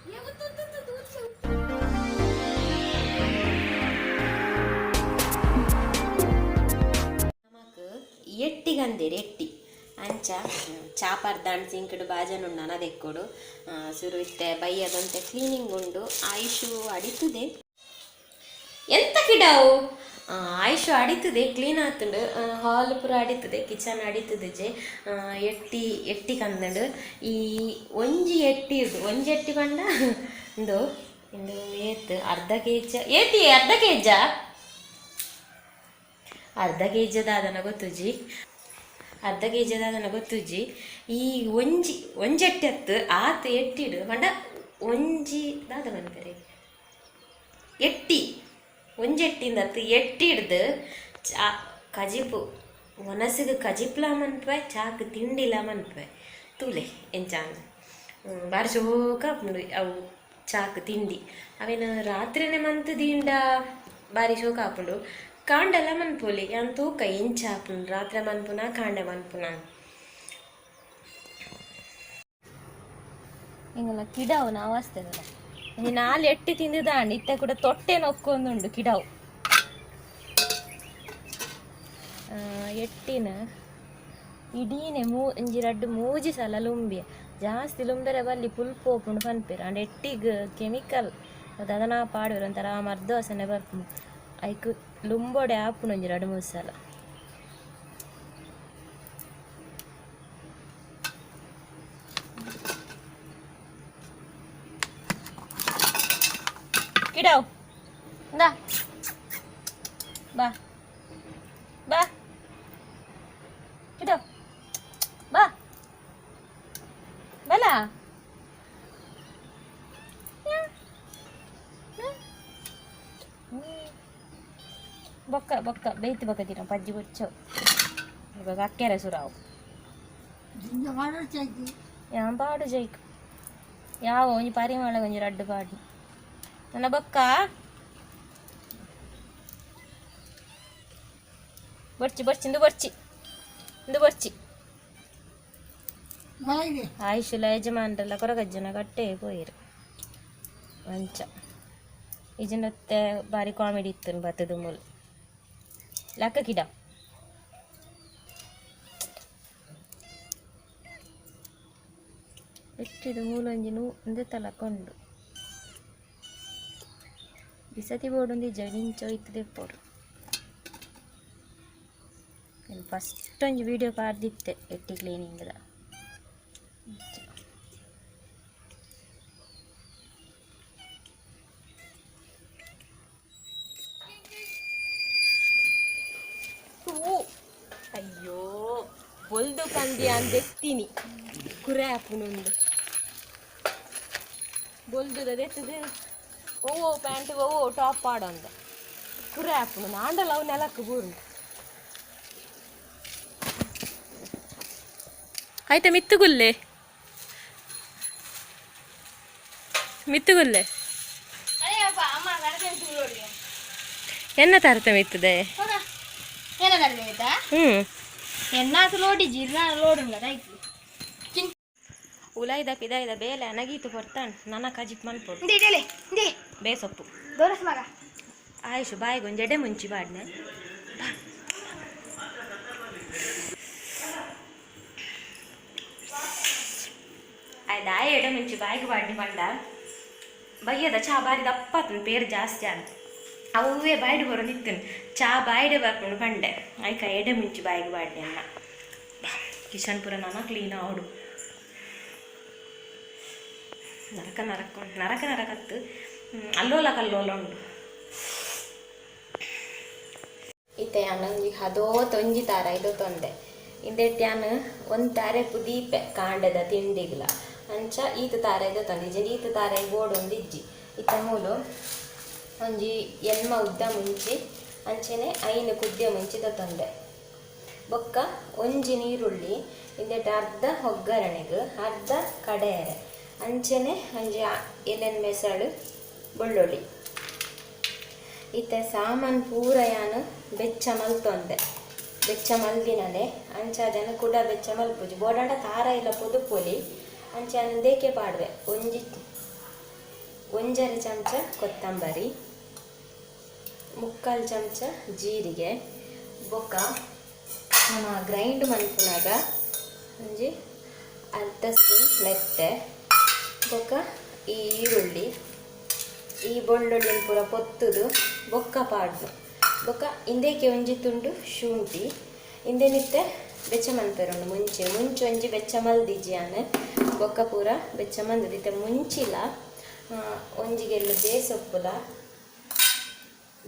ನಮಕ್ ಎಟ್ಟಿಗಂದೇರು ಎಟ್ಟಿ ಅಂಚ ಚಾಪರ್ದಾಂಡ್ ಸಿಂಕ್ಡ್ ಬಾಜನ ಉಂಡು ನನ ಸುರು ಇತ್ತೆ ಬಯ್ಯದಂತೆ ಕ್ಲೀನಿಂಗ್ ಉಂಡು. ಆಯುಷು ಅಡಿತದೆ ಎಂತ ಕಿಡಾವು? ಆಯುಷು ಅಡಿತದೆ, ಕ್ಲೀನ್ ಆತುಂಡು. ಹಾಲ್ ಪೂರ ಅಡಿತದೆ, ಕಿಚನ್ ಅಡಿತದೆ ಜೆ. ಎಟ್ಟಿ ಎಟ್ಟಿ ಕಂದಂಡು. ಈ ಒಂಜಿ ಎಟ್ಟಿ ಇರ್ದು ಒಂಜಿ ಎಟ್ಟಿ ಪಂಡ ಇಂದು ಇಂದು ಏತ್? ಅರ್ಧ ಕೆಜಿ ಏತಿ? ಅರ್ಧ ಕೆಜಾ? ಅರ್ಧ ಕೆ ದಾದನ ಗೊತ್ತುಜಿ, ಅರ್ಧ ಕೆ ಜಿ ದಾದನ ಗೊತ್ತುಜಿ. ಈ ಒಂಜಿ ಒಂಜಿ ಎಟ್ಟಿ ಅತ್ತು ಆತ್ ಎಟ್ಟಿಡು ಪಂಡ ಒಂಜಿ ದಾದ ಪನ್ಪೆರೆ ಎಟ್ಟಿ ಒಂಜಿ ಎಟ್ಟಿಂದ ಅತ್ತು ಎಟ್ಟಿಡ್ದು ಚಾ ಕಜಿಪು ಒನಸಿಗೆ ಕಜಿಪ್ಲಾ ಮನ್ಪೆ, ಚಾಕ್ ತಿಂಡಿಲ ಮನ್ಪೆ. ತೂಲೆ ಎಂಚಾಂದ್ ಬಾರಿ ಶೋಕ ಆಪುಂಡು ಅವು ಚಾಕ್ ತಿಂಡಿ. ಅವೇನು ರಾತ್ರಿನೇ ಮಂತ್ ದಿಂಡ ಬಾರಿ ಶೋಕ ಆಪುಂಡು. ಕಾಂಡೆಲ ಮನ್ಪೊಲಿ. ಯಾನ್ ತೂಕ ಎಂಚ ಆಪುಂಡು, ರಾತ್ರೆ ಮನ್ಪುನ ಕಾಂಡೆ ಮನ್ಪುನ. ಎಂಗಲ ಕಿಡವು ನಾವಾಸ್ತದಲ್ಲ. ಒಂಜಿ ನಾಲ್ ಎಟ್ಟಿ ತಿಂದುದಾಂಡ್ ಇತ್ತೆ ಕೂಡ ತೊಟ್ಟೆ ನೊಕ್ಕೊಂದುಂಡು ಕಿಡವು. ಎಟ್ಟಿನ ಇಡೀನೆ ಒಂಜಿ ರಡ್ಡ್ ಮೂಜಿ ಸಲ ಲುಂಬಿಯ. ಜಾಸ್ತಿ ಲುಂಬೆರೆ ಬಲ್ಲಿ, ಪುಲ್ಪು ಪೋಪುಂಡು ಪನ್ಪೆರ್. ಆಂಡ ಎಟ್ಟಿಗ್ ಕೆಮಿಕಲ್ ದಾದನಾ ಪಾಡುವೆರ್, ಒಂಥರ ಮರ್ದ್ ವಾಸನೆ ಬರ್ಪುಂಡು. ಐಕ್ ಲುಂಬೊಡೆ ಆಪುಂಡು ಒಂಜಿ ರಡ್ಡ್ ಮೂಜಿ ಸಲ. ಕಿಡವು ಇಂದಾ, ಬಾ ಬಾ ಕಿಡವು ಬಾ ಬಲ. ಬೊಕ್ಕ ಬೊಕ್ಕ ಬೇಯ್ತು ಬೊಕ್ಕ ತಿನ್ನ ಪಜ್ಜಿ ಬೊಚ್ಚವು ಇವಾಗ ಅಕ್ಕೆರೆ ಸುರಾವು. ಯಾನ್ ಪಾಡು ಜೈಕ್ ಯಾವ ಒಂಜಿ ಪರಿಮಳ ಒಂಜಿ ರಡ್ಡ್ ಪಾಡ್ನಿ ನನ್ನ ಬೊಕ್ಕ ಬೊರ್ಚಿ ಬೊರ್ಚಿ ಇಂದು ಬೊರ್ಚಿ ಇಂದು ಬೊರ್ಚಿ. ಆಯುಷುಲ ಯಜಮಾನ್ರೆಲ್ಲ ಕೊರಗಜ್ಜನ ಕಟ್ಟೆ ಪೋಯೆರ್. ಅಂಚ ಇಜಿನತ್ತೆ ಬಾರಿ ಕಾಮಿಡಿ ಇತ್ತು ಬತ್ತದ ಮೂಲು ಲಕ್ಕ ಕಿಡ. ಎಟ್ಟಿಡು ಮೂಲೊಂಜಿ ನೂ ಉಂದೆತ ಲಕ್ಕ ಉಂಡು. ಬಿಸತಿ ಬೋಡೊಂದು ಇಂಚ ಇತ್ತು ದೆಪ್ಪೊಡು. ಫಸ್ಟ್ ಒಂಜಿ ವಿಡಿಯೋ ಪಾಡ್ದಿತ್ತೆ ಎಟ್ಟಿ ಕ್ಲೀನಿಂಗ್ದ. ಅಯ್ಯೋ ಬೊಲ್ದು ಕಂದಿ ಅಂದೆತ್ತೀನಿ ಕುರೆ ಆಪುನೊಂದು ಬೊಲ್ದುದ ದೆತ್ತದು. ಓ ಪ್ಯಾಂಟ್ ಓ ಟಾಪ್ ಪಾಡೊಂದೆ ಕುರೆ ಆಪುನು. ಆಂಡಲ ಅವು ನೆಲಕ್ಕೆ ಬೂರುಂಡು. ಆಯ್ತಾ? ಮಿತ್ತುಗುಲ್ಲೆ ಮಿತ್ತುಗುಲ್ಲೆ ಎನ್ನ ತರತ ಮಿತ್ತದೆ? ಹ್ಮ್. ಉಲಾಯ್ದ ಪಿದಾಯ್ದ ಬೇಲೆ ಅನಗೀತು ಕೊರ್ತಾನ್ ನನ್ನ ಕಜಿಪ್ ಮನ್ಪೊಡು ಬೇಸೊಪ್ಪು. ಆಯುಷು ಬಾಯಿಗೆ ಒಂಜಿ ಎಡೆ ಮುಂಚಿ ಬಾಡ್ನೆ. ಆಯ್ತು ಆಯ್ ಎಡೆ ಮುಂಚಿ ಬಾಯಿಗೆ ಬಾಡ್ನಿ ಪಂಡ ಬಯ್ಯದ ಚಾ ಬಾರಿ ದಪ್ಪಾತನ್ ಪೇರು ಜಾಸ್ತಿ ಆಂಡ್ ಅವೇ ಬಾಯ್ಡ್ ಬರೋದಿತ್ತು. ಚಾ ಬಾಯ್ಡೆ ಬರ್ಕೊಂಡು ಪಂಡೆ ಆಯ್ಕ ಎಡೆ ಮುಂಚಿ ಬಾಯಿಗೆ ಬಾಡ್ನೆ ಅನ್ನ. ಕಿಶನ್ ಪುರ ನಾನ ಕ್ಲೀನ್ ಆವಡು. ನರಕ ನರಕ ನರಕ ನರಕತ್ತು ಅಲ್ಲೋಲ ಕಲ್ಲೋಲ ಉಂಡು. ಇತ್ತೆ ಯಾನ್ ಒಂಜಿ ಹದೋ ತೊಂಜಿ ತಾರ ಇದು ತೊಂದೆ. ಇಂದೆಟ್ ಯಾನ್ ಒಂದ್ ತಾರೆ ಪುದೀಪೆ ಕಾಂಡದ ತಿಂಡಿಗ್ಲ. ಅಂಚ ಈತ ತಾರೆ ಇದು ತೊಂದೆ ಇಜ್ಜಿ ಈತ ತಾರೆ ಬೋಡೊಂದು ಇಜ್ಜಿ. ಇತ್ತ ಮೂಲು ಒಂಜಿ ಎನ್ಮ ಉದ್ದ ಮುಂಚಿ ಅಂಚನೆ ಐನು ಕುದ್ಯ ಮುಂಚಿ ತೊಂದೆ. ಬೊಕ್ಕ ಒಂಜಿ ನೀರುಳ್ಳಿ, ಇಂದೆಟ್ ಅರ್ಧ ಒಗ್ಗರಣೆಗ್ ಅರ್ಧ ಕಡೆಯರೆ ಅಂಚನೆ ಒಂಜಿ ಎಲೆನ್ ಮೆಸಳು ಬೆಳ್ಳುಳ್ಳಿ. ಇತ್ತೆ ಸಾಮಾನ್ ಪೂರ ಯಾನ್ ಬೆಚ್ಚ ಮಲ್ತೊಂದೆ. ಬೆಚ್ಚ ಮಲ್ದಿನನೆ ಅಂಚ ಅದನ್ನು ಕೂಡ ಬೆಚ್ಚ ಮಲ್ಪುಜಿ. ಬೋಡಾಂಡ ತಾರ ಇಲ್ಲ ಪೊದುಪೊಲಿ. ಅಂಚ ಯಾನ್ ದೇಕೆ ಪಾಡುವೆ ಒಂಜಿ ಒಂಜರೆ ಚಮಚ ಕೊತ್ತಂಬರಿ, ಮುಕ್ಕಾಲು ಚಮಚ ಜೀರಿಗೆ, ಬೊಕ್ಕ ನಮ್ಮ ಗ್ರೈಂಡ್ ಮನ್ಪುನಾಗ ಒಂಜಿ ಅರ್ಧ ಸ್ಪೂನ್ ಮೆತ್ತೆ, ಬೊಕ್ಕ ಈ ಈರುಳ್ಳಿ, ಈ ಬೆಳ್ಳುಳ್ಳಿನ ಪೂರ ಪೊತ್ತುದು ಬೊಕ್ಕ ಪಾಡ್ದು, ಬೊಕ್ಕ ಇಂದೇಕೆ ಒಂಜಿ ತುಂಡು ಶುಂಠಿ, ಇಂದೇನಿತ್ತೆ ಬೆಚ್ಚ ಮನ್ಪೆರುಂಡು ಮುಂಚೆ ಮುಂಚೆ ಒಂಜಿ ಬೆಚ್ಚ ಮಲ್ದಿಜ್ಯಾನ್ ಬೊಕ್ಕ ಪೂರ ಬೆಚ್ಚ ಮಂದದ ಇತ್ತೆ ಮುಂಚಿಲ ಒಂಜಿಗೆಲ್ಲ ಬೇಸೊಪ್ಪುಲ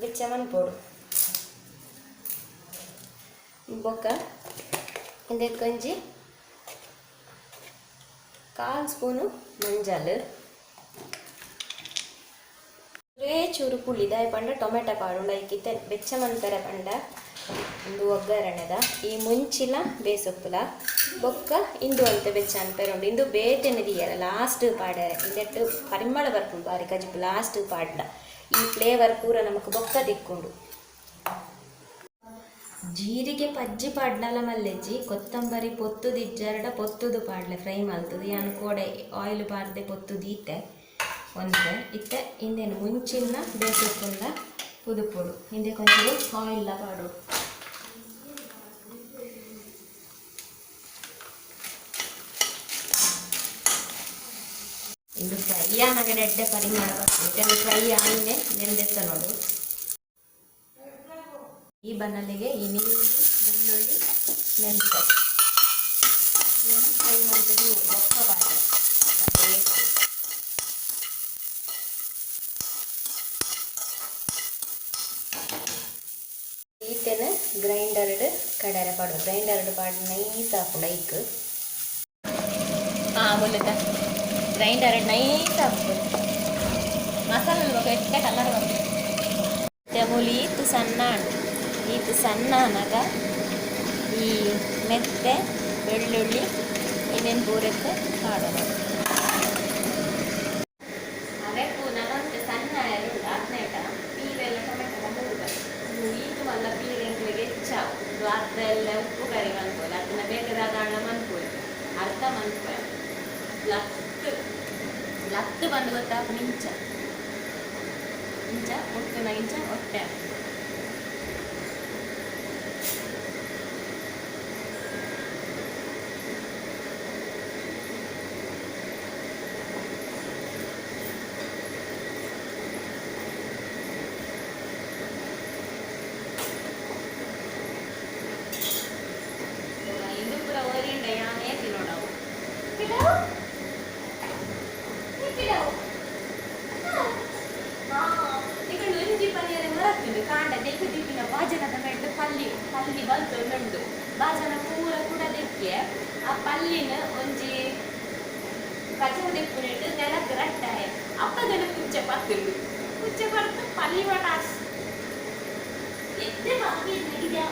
ಬೆಚ್ಚ ಮನ್ಪೊಡು. ಬೊಕ್ಕ ಇಂದೆಕೊಂಜಿ ಕಾಲು ಸ್ಪೂನು ಮಂಜಲ್, ಚೂರು ಪುಳಿ ದಾಯ ಪಂಡ ಟೊಮೆಟೊ ಪಾಡುಂಡು ಐಕಿತ್ತೆ ಬೆಚ್ಚ ಮನ್ಪೆರೆ ಪಂಡ ಇಂದು ಒಗ್ಗರಣೆದ ಈ ಮುಂಚಿಲ ಬೇಸೊಪ್ಪುಲ ಬೊಕ್ಕ ಇಂದು ಅಂತೆ ಬೆಚ್ಚ ಅನ್ಪೆರುಂಡು. ಇಂದು ಬೇತೆನೆ ದಿಯರ ಲಾಸ್ಟ್ ಪಾಡರೆ ಇಂದೆಟ್ಟು ಪರಿಮಳ ಬರ್ಪುಂಡು ಬಾರಿ ಕಜಿಪು ಲಾಸ್ಟ್ ಪಾಡ್ಲ ಈ ಫ್ಲೇವರ್ ಪೂರ ನಮಕ್ ಬೊಕ್ಕ ದಿಕ್ಕುಂಡು. ಜೀರಿಗೆ ಪಜ್ಜಿ ಪಾಡ್ಲಲ ಮಲ್ಲೆಜ್ಜಿ, ಕೊತ್ತಂಬರಿ ಪೊತ್ತುದು ಇಜ್ಜರಡ ಪೊತ್ತುದು ಪಾಡ್ಲೆ ಫ್ರೈ ಮಲ್ತುದು ಯಾನ್ ಕೋಡೆ ಆಯಿಲ್ ಪಾಡ್ದೆ ಪೊತ್ತುದು ಈತೆ ಒಂತೆ ಇತ್ತೆ ಇಂದೇನು ಮುಂಚಿನ ಬೇಸೊಪ್ಪುಂದ ಪುದುಪೊಡು ಇಂದೆ ಕೊಂಚ ಆಯಿಲ್ಲ ಪಾಡು. ಇಂದು ಫ್ರೈ ಆನಗ ಎಡ್ಡೆ ಪರಿಮಳ ಬರ್ತದೆ, ಫ್ರೈ ಆಯಿನೆ ನೆಂದೆತ್ತ ನೋಡು. ಈ ಬನ್ನಲಿಗೆ ಈ ನೀರುಳ್ಳಿ ಬೆಳ್ಳುಳ್ಳಿ ಮೆಂತೆ ಫ್ರೈ ಮಾಡ್ತಿದ್ದು ಬೊಕ್ಕ ಪಾಡ್ರೆ. ಈತೆನ ಗ್ರೈಂಡರ್ಡ್ ಕಡರೆ ಪಾಡು, ಗ್ರೈಂಡರ್ಡ್ ಪಾಡು ನೈಸ್ ಆಪುಂಡು ಐಕ್. ಹಾಂ ಬೊಲ್ಲುತ್ತ ಗ್ರೈಂಡರ್ ನೈಸ್ ಆಪುಂಡು. ಮಸಾಲೆ ಬೊಕ್ಕ ಎಟ್ಟೆ ಕಲರ್ ಬರ್ಪುಂಡು. ಮೂಲು ಈತ್ ಸಣ್ಣ ಉಂಡು, ಈತ್ ಸಣ್ಣ ಆನಗ ಈ ಮೆತ್ತೆ ಬೆಳ್ಳುಳ್ಳಿ ಇನ್ನೇನು ಪೂರಕ್ಕೆ ಪಾಡೋಣ. ಅವೆಕ್ಕು ನನಂತೆ ಸಣ್ಣ ಉಂಡು ಆತ್ನೇಟ ಪೀರೆಲ್ಲ ಟೊಮೆಟೊ ಮೂರು ಈತು ಮಲ್ಲ ಪೀರೆ ಎಂಕ್ಲೆಗೆ ಹೆಚ್ಚಾವು. ಅರ್ಧ ಎಲ್ಲ ಉಪ್ಪು ಕರಿ ಮನ್ಪೋದು, ಅದನ್ನ ಬೇಕಾದ ಹಣ ಮನ್ಪೋದು, ಅರ್ಧ ಮನ್ಪೋದು ಲತ್ತು ಲತ್ತು ಬಂದು ಗೊತ್ತಾಪುನ ಇಂಚ ಇಂಚ ಮುಟ್ಟುನ ಇಂಚ ಹೊಟ್ಟೆ. ಇಂದು ಪೂರ ಒರಿಂಡ ಯಾನೇ ತಿನ್ನೋಡವು. ನಿಕುಲು ಒಂಜಿ ಪನಿಯರೆ ಮರತ್ತುಂಡು ಕಾಂಡ ದೆಕ್ಕು ದಿಪ್ಪಿನ ಬಾಜನದ ಮೆಡ್ಡು ಪಲ್ಲಿ ಪಲ್ಲಿ ಬಲ್ತೊಂದುಂಡು ಬಾಜನ ಪೂರ ಕೂಡ ದೆಕ್ಕೆ ಆ ಪಲ್ಲಿನ ಒಂಜಿ ಕಜವು ದೆಪ್ಪುನೆಟ್ಟು ನೆಲಕ್ಕೆ ರಟ್ಟಾಯ ಅಪ್ಪಗನ ಕುಚ್ಚೆ ಪತ್ತುಂಡು ಕುಚ್ಚೆ ಪಡ್ತು ಪಲ್ಲಿ ಮಟಾಸ್ ಎತ್ತೆ ಬಾಬಿ ನಗಿದ್ಯಾ.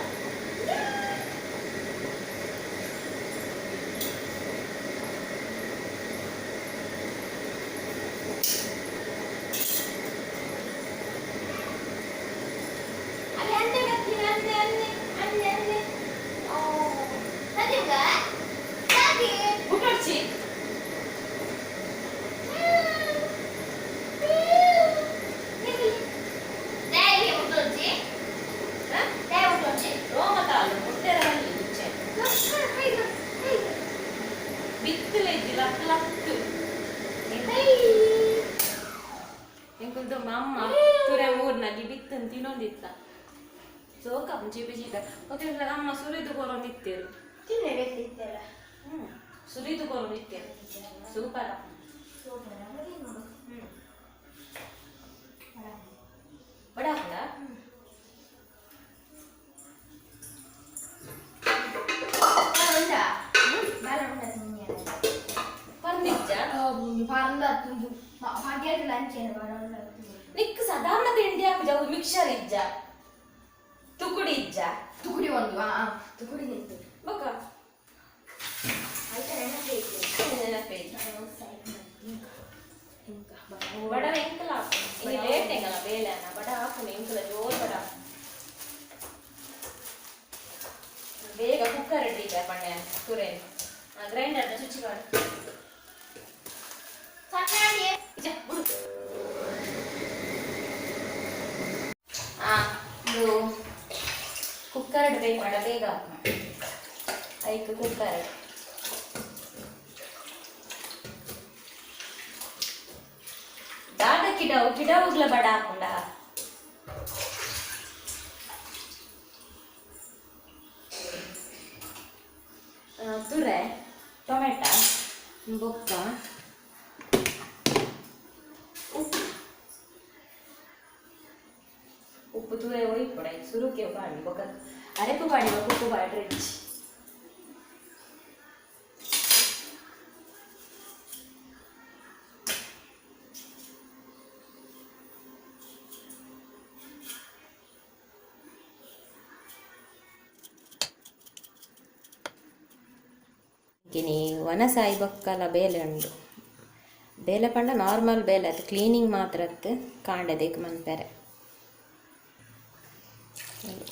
ಎಂಕುಲ್ದು ಅಮ್ಮ ತುರೆ ಮೂರ್ನಲ್ಲಿ ಬಿತ್ತನ್ ತಿನ್ನೊಂದಿತ್ತ ಸೋಕ ಚೀಪಿ ಚೀಪ ಓಕೆ. ಅಮ್ಮ ಸುರಿದು ಕೊರೊಂದಿತ್ತೇರು ಸುರಿದು ಕೊರೊಂದಿತ್ತೇರು ಸೂಪರ್. ಬಡ ಹಾಕುದಾ? ನಿಕ್ ಸಾಧಾರಣ ತಿಂಡಿ ಹಾಕುಜ ಮಿಕ್ಸರ್ ಇಜ್ಜ ತುಕುಡಿ ಇಜ್ಜ ತುಕುಡಿ ಒಂದು ತುಕುಡಿ ನಿಂತು ಬೊಕ್ಕ ನೆನಪೇ ಬಡ ಎಂಕಲ ಇನಿ ಲೇಟ್ ಎಂಗಲ ಬೇಲೆ ಅನ್ನ ಬಡ ಹಾಕುನೆ ಎಂಕಲ ಜೋರ್ ಬಡ ಬೇಗ ಕುಕ್ಕರ್ ರೆಡಿ ಇದೆ ಪಣ್ಣೆ ತುರೆ ಗ್ರೈಂಡರ್ ಶುಚಿ ಮಾಡು. ಇಜ್ಜ, ಬಿಡು. ಬೇಯ್ಪಾಡ ಬೇಗ ಹಾಕೋಣ. ಐಕ್ ಕುಕ್ಕರ್. ದಾದ ಕಿಡವು ಕಿಡವುಗ್ಲ ಬಡ ಹಾಕೊಂಡ. ತುರೆ, ಟೊಮೆಟೊ, ಬೊಕ್ಕ ಉಪ್ಪು. ಉಪ್ಪು ತುರೆ ಒಯ್ಪೊಡ ಸುರುಕೆ ಪಾಡಿ ಬೊಕ್ಕ ಅರೆಪು ಪಾಡಿ ಬೊಕ್ಕ ಉಪ್ಪು ಪಾಡ್ರೆ ಇಜ್ಜಿ. ಗಿನಿ ವನಸಾಯಿ ಬೊಕ್ಕಲ ಬೇಲೆ ಉಂಡು. ಬೇಲೆ ಪಂಡ ನಾರ್ಮಲ್ ಬೇಲೆ ಅದು ಕ್ಲೀನಿಂಗ್ ಮಾತ್ರ ಅತ್ತು ಕಾಂಡದೇಕ್ ಮನ್ಪೆರೆ.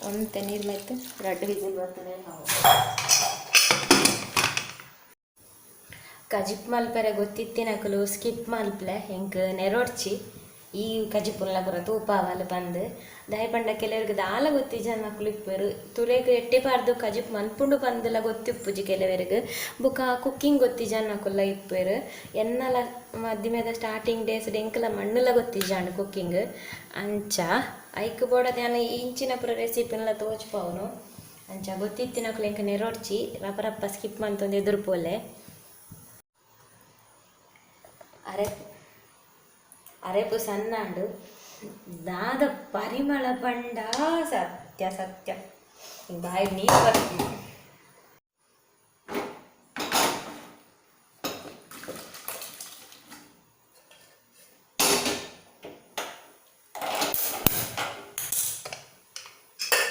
ಒಂತೆ ನೀರು ಮೆತ್ತು ರಡ್ಡ್ ವಿಸಿಲ್ ಬರ್ತದೆ. ನಾವು ಕಜಿಪ್ ಮಲ್ಪೆರೆ ಗೊತ್ತಿತ್ತಿನಕುಲು ಸ್ಕಿಪ್ ಮಲ್ಪ್ಲೆ, ಎಂಕ್ ನೆರೊಡ್ಚಿ ಈ ಕಜಿಪುಲ್ಲ ಪೂರ ತೂಪಾವಲ್ ಪಂದ್. ದಾಯೆ ಪಂಡ ಕೆಲವರಿಗೆ ದಾಲ ಗೊತ್ತಿಜ್ಜನಕುಲು ಇಪ್ಪೆರ್. ತುರೆಗ್ ಎಟ್ಟೆ ಪಾರ್ದು ಕಜಿಪ್ ಮನ್ಪುಂಡು ಪಂದಲ ಗೊತ್ತಿಪ್ಪುಜಿ ಕೆಲವರಿಗೆ. ಬೊಕ ಕುಕ್ಕಿಂಗ್ ಗೊತ್ತಿಜ್ಜನಕುಲ್ಲ ಇಪ್ಪೆರ್. ಎನ್ನಲ ಮದ್ದಿಮೆದ ಸ್ಟಾರ್ಟಿಂಗ್ ಡೇಸ್ ಎಂಕಲ ಮಣ್ಣುಲ ಗೊತ್ತಿಜ್ಜಾಂಡ್ ಕುಕ್ಕಿಂಗ್. ಅಂಚ ಐಕ್ ಬೋಡಾದ್ ಯಾನ್ ಇಂಚಿನ ಪೂರ ರೆಸಿಪಿನ್ಲ ತೋಜ್ಪಾವುನು. ಅಂಚ ಗೊತ್ತಿತ್ತಿನಕುಲು ಎಂಕ್ ನೆರೊಡ್ಚಿ ರಪ ರಪ್ಪ ಸ್ಕಿಪ್ ಮಂತೊಂದು ಎದುರು ಪೋಲೆ. ಅರೆ ಅರೆಪು ಸಣ್ಣಾಂಡು ದಾದ ಪರಿಮಳ ಪಂಡ ಸತ್ಯ ಸತ್ಯ ಬಾಯಿ ನೀರು ಬರ್ತದೆ.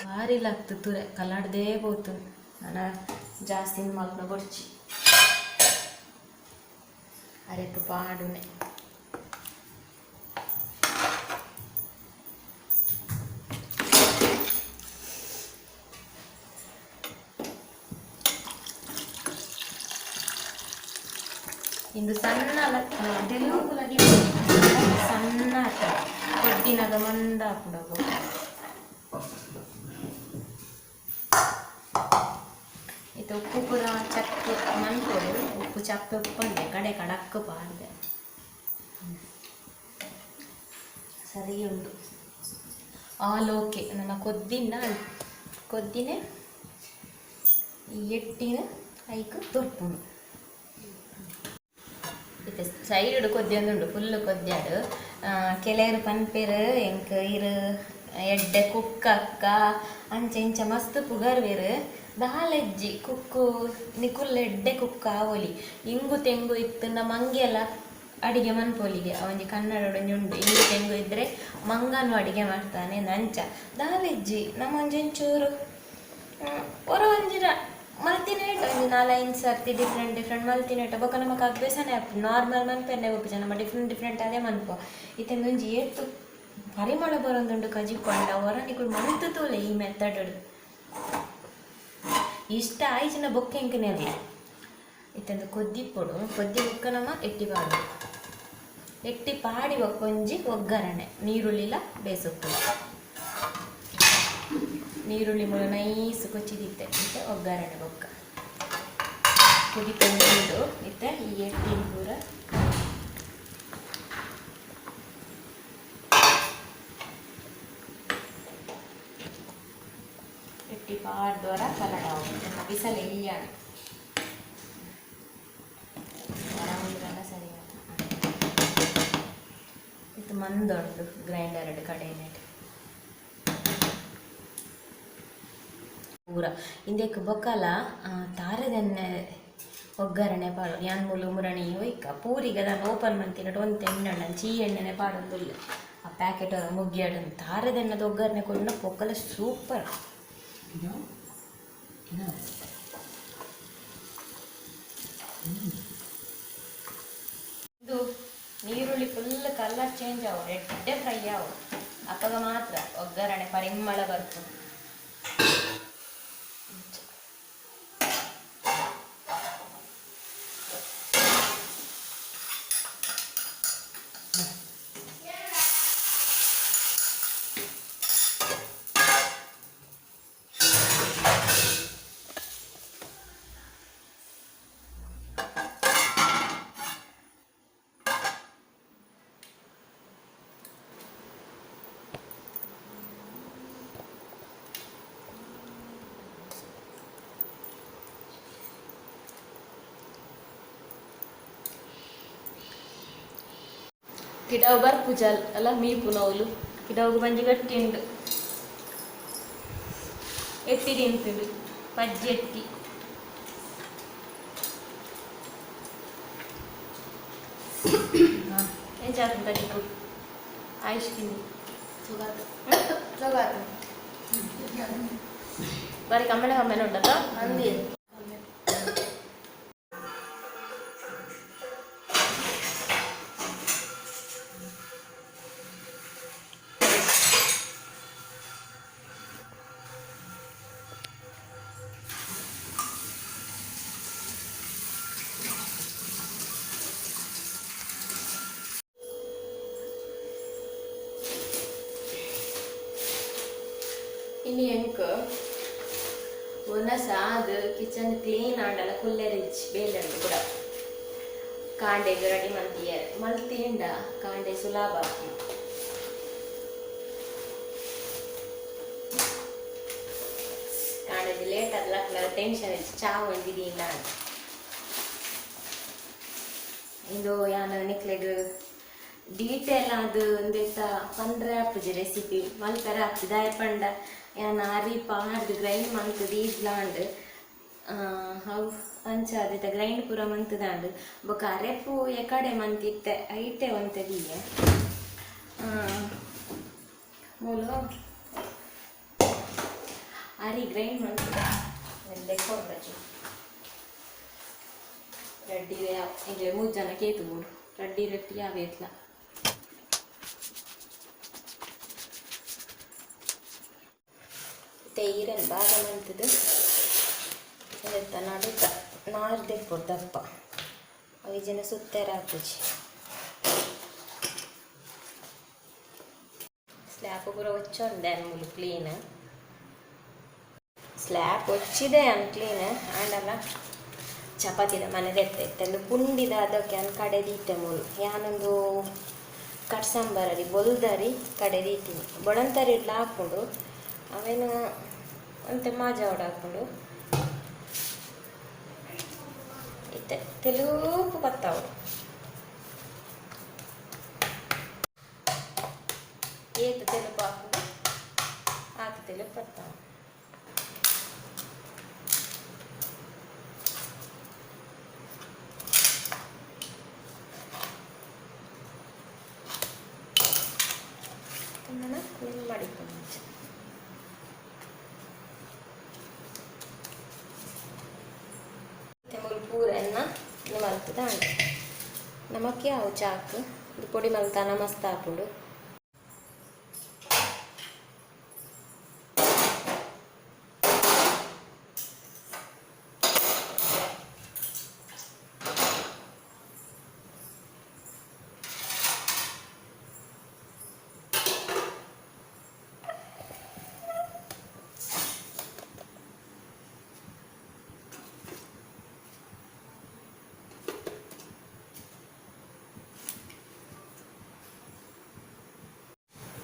ಭಾರಿ ಲಾಗ್ತು ತುರೆ ಕಲಾಡ್ದೇ ಪೋತು. ನಾನು ಜಾಸ್ತಿ ಮಲ್ಪನ ಬೊಡ್ಚಿ ಅರೆಪು ಪಾಡುನೆ. ಇಂದು ಸಣ್ಣ ತೆಲುಗುಲಗಿ ಸಣ್ಣ ಕೊದ್ದಿನಾಗ ಮಂದ ಹಾಕೊಂಡು. ಇದು ಉಪ್ಪು ಪೂರ ಚಪ್ಪು ಮನ್ಪೊಡು. ಉಪ್ಪು ಚಪ್ಪೆ ಉಪ್ಪಂಡೆ ಕಡೆ ಕಡಕ್ಕು ಪಾಡ್ದೆ ಸರಿ ಉಂಡು. ಆಲ್ ಓಕೆ. ನನ್ನ ಕೊದ್ದಿನ ಕೊದ್ದಿನೇ ಈ ಎಟ್ಟಿನ ಐಕ್ ತೊರ್ಪುಂಡು. ಇತ್ತೆ ಸೈಡ್ ಕೊದ್ದಿಯೊಂದುಂಡು ಫುಲ್ ಕೊದ್ಯಾಡು. ಕೆಲವರು ಪನ್ಪೆರ್ ಎಂಕ್ ಇರು ಎಡ್ಡೆ ಕುಕ್ಕಕ್ಕ ಅಂಚ ಇಂಚ ಮಸ್ತ್ ಪುಗರ್ವೆರ್. ದಾಲೆಜ್ಜಿ ಕುಕ್ಕು ನಿಕುಲ್ ಎಡ್ಡೆ ಕುಕ್ಕ ಆವೊಲಿ. ಇಂಗು ತೆಂಗು ಇತ್ತುಂಡ ಮಂಗೆಲ ಅಡಿಗೆ ಮನ್ಪೊಲಿಗೆ. ಒಂಜಿ ಕನ್ನಡ ಒಂಜಿ ಉಂಡು, ಇಂಗು ತೆಂಗು ಇದ್ರೆ ಮಂಗನು ಅಡಿಗೆ ಮಾಡ್ತಾನೆ ನಂಚ. ದಾಲೆಜ್ಜಿ ನಮ್ಮ ಒಂಜೊಂಚೂರು ಒರ ಒಂಜಿರ ಮಲ್ತಿನೇಟ ಒಂಜಿ ನಾಲೈನ್ ಸರ್ತಿ ಡಿಫ್ರೆಂಟ್ ಡಿಫ್ರೆಂಟ್ ಮಲ್ತಿನೇಟ ಬೊಕ ನಮಕ್ ಅಭ್ಯಾಸನೇ ಆಪುಂಡು. ನಾರ್ಮಲ್ ಮನ್ಪೆರ್ನೆ ಬೋಪುಜ ನಮ ಡಿಫ್ರೆಂಟ್ ಡಿಫ್ರೆಂಟ್ ಅದೇ ಮನ್ಪುವ. ಇತ್ತೆ ಒಂಜಿ ಏತ್ ಪರಿಮಳ ಬರೊಂದುಂಡು ಕಜಿಪು ಪಂಡ ಒರ ನಿಕುಲು ಮಂತ್ ತೂಲೆ ಈ ಮೆಥಡ್. ಇಷ್ಟ ಆಯ್ಚಿನ ಬೊಕ್ಕ ಎಂಕ್ ನೆರ್ಲೆ. ಇತ್ತೊಂದು ಕೊದ್ದಿಪ್ಪೊಡು. ಕೊದ್ದಿ ಬೊಕ್ಕ ನಮ ಎಟ್ಟಿ ಪಾಡು. ಎಟ್ಟಿ ಪಾಡಿ ಬೊಕ್ಕ ಒಂಜಿ ಒಗ್ಗರಣೆ ನೀರುಳ್ಳಿಲ ಬೇಸುಪ್ಪು. ನೀರುಳ್ಳಿ ಮೂಲ ನೈಸ್ ಕೊಚ್ಚಿದಿತ್ತೆ. ಇತ್ತೆ ಒಗ್ಗರಣೆ ಬೊಕ್ಕ ಕುದಿಕೊಂಡು ಇತ್ತೆ ಈ ಎಟ್ಟಿನ ಪೂರ ಎಟ್ಟಿ ಪಾಡ್ದವರ ಕಲಡಾವು ಬಿಸಲ ಇಯ್ಯಾಣ ಸರಿ. ಇದು ಮಂದೊಂಡು ಗ್ರೈಂಡರ್ ಕಡೆಯಿನೆಟ್ ಪೂರ ಇಂದೆಕ್ ಬೊಕ್ಕಲ ತಾರೆದೆಣ್ಣೆ ಒಗ್ಗರಣೆ ಪಾಡು. ಯಾನ್ ಮೂಲು ಮುರಣಿ ಒಯ್ಕ ಪೂರಿಗೆ ದಾನ ಓಪನ್ ಮಂತಿನಟ್ ಒಂತೆ ಎಣ್ಣೆ ಚೀ ಎಣ್ಣೆನೆ ಪಾಡೊಂದುಲ್ಲೆ. ಆ ಪ್ಯಾಕೆಟ್ ಮುಗ್ಗಿಯಾಡು ತಾರೆದೆಣ್ಣದ ಒಗ್ಗರಣೆ ಕೊಡ್ನ ಪೊಕ್ಕಲ ಸೂಪರ್. ಇದು ನೀರುಳ್ಳಿ ಫುಲ್ ಕಲರ್ ಚೇಂಜ್ ಆವು, ರೆಡ್ಡೆ ಫ್ರೈ ಆವು. ಅಪ್ಪಗ ಮಾತ್ರ ಒಗ್ಗರಣೆ ಪರಿಮಳ ಬರ್ತದೆ. ಕಿಡವು ಬರ್ಪುಜಲ್ ಅಲ್ಲ ಮೀಪುನವ್ಲು ಕಿಡವು ಬಂಜಿ ಗಟ್ಟಿ ಉಂಡು ಎತ್ತಿ ತಿಂತುಂಡು ಪಜ್ಜಿ ಎತ್ತಿ ಎಂಚ ಆತುಂಡು ಕಜಿಪು ಆಯುಷ್ ಕಿನ್ನಿ ಬಾರಿ ಕಮ್ಮೆನೆ ಕಮ್ಮೆನೆ ಉಂಡತ್ತ ಅಂದಿ ಇನಿ ಎಂಕ್ ಒನಸಾದ್ ಕಿಚನ್ ಕ್ಲೀನ್ ಆಂಡಲ ಕುಲ್ಲೆರಿಜ್ ಬೇಲಂಡು ಕೂಡ ಕಾಂಡೆಗ್ ರೆಡಿ ಮಲ್ತಿಯರ್ ಮಲ್ತಿಂಡ ಕಾಂಡೆ ಸುಲಭ ಕಾಂಡೆಗ್ ಲೇಟ್ ಆದ್ಲಕ್ಲ ಟೆನ್ಷನ್ ಇಜ್ಜಿ ಚಾ ಒಂಜಿದೀನ ಇಂದು ಯಾನ್ ನಿಕ್ಲೆಗ್ ಡೀಟೇಲ್ ಅದು ಒಂದೆತ್ತ ಪಂಡ್ರೆ ಆಪುಜಿ ರೆಸಿಪಿ ಮಲ್ಪೆರೆ ಆಪುಜಿ ದಾಯೆ ಪಂಡ ಯಾನ್ ಅರಿ ಪಾಡ್ದ್ ಗ್ರೈಂಡ್ ಮಂತುದು ಈದ್ಲಾಂಡ್ ಅವು ಅಂಚ ಅದಿತ್ತ ಗ್ರೈಂಡ್ ಪೂರ ಮಂತುದಾಂಡ್ ಬೊಕ ಅರೆಪು ಎಕಡೆ ಮಂತಿತ್ತೆ ಐಟೆ ಒಂತೆ ದೀಯೆ ಮೂಲು ಅರಿ ಗ್ರೈಂಡ್ ಮಂತುದ ಲೆಕ್ಕ ರಡ್ಡಿ ಇಂಗೆ ಮೂರು ಜನ ಕೇತು ಬೋಡು ರಡ್ಡಿ ರೊಟ್ಟಿ ಯಾವೇತ್ಲ ಈರನ್ ಭಾಗ ಮಂತುದು ಎಂತ ನಡುತ್ತ ನಾರು ದೆಪ್ಪೊಡು ದಪ್ಪ ಅವು ಜನ ಸುತ್ತೆರ ಹಾಕುಜಿ ಸ್ಲ್ಯಾಪ್ ಪೂರ ಒಚ್ಚೊಂದೆ ಮೂಲು ಕ್ಲೀನ್ ಸ್ಲ್ಯಾಪ್ ಒಚ್ಚಿದೆ ಅನ್ ಕ್ಲೀನ್ ಆಂಡಲ ಚಪಾತಿದ ಮನೆದೆತ್ತೆ ಇತ್ತೆ ಪುಂಡಿದ ಅದಕ್ಕೆ ಅನ್ ಕಡೆ ದೀತೆ ಮೂಲು ಯಾನೊಂದು ಕಟ್ ಸಾಂಬಾರರಿ ಬೊಲ್ದರಿ ಕಡೆ ದೀತೀನಿ ಬೊಳಂತರಿ ಇಡ್ಲ ಹಾಕೊಂಡು ಅವೇನು ಒಂತೆ ಮಾಜಾವಡ ಹಾಕೊಂಡು ಇತ್ತೆ ತೆಲುಪು ಬತ್ತಾವು ಏತು ತೆಲುಪು ಹಾಕೊಂಡು ಆತು ತೆಲುಪು ಬತ್ತಾವು ಕ್ಲೀನ್ ಮಾಡಿಕೊಂಡು ಮೂಲು ಪೂರೆನ್ನ ಮಲ್ತದ ನಮಕ್ ಯಾವು ಚಾಕ್ ಇದು ಪೊಡಿ ಮಲ್ತಾನ ಮಸ್ತ್ ಆಪುಂಡು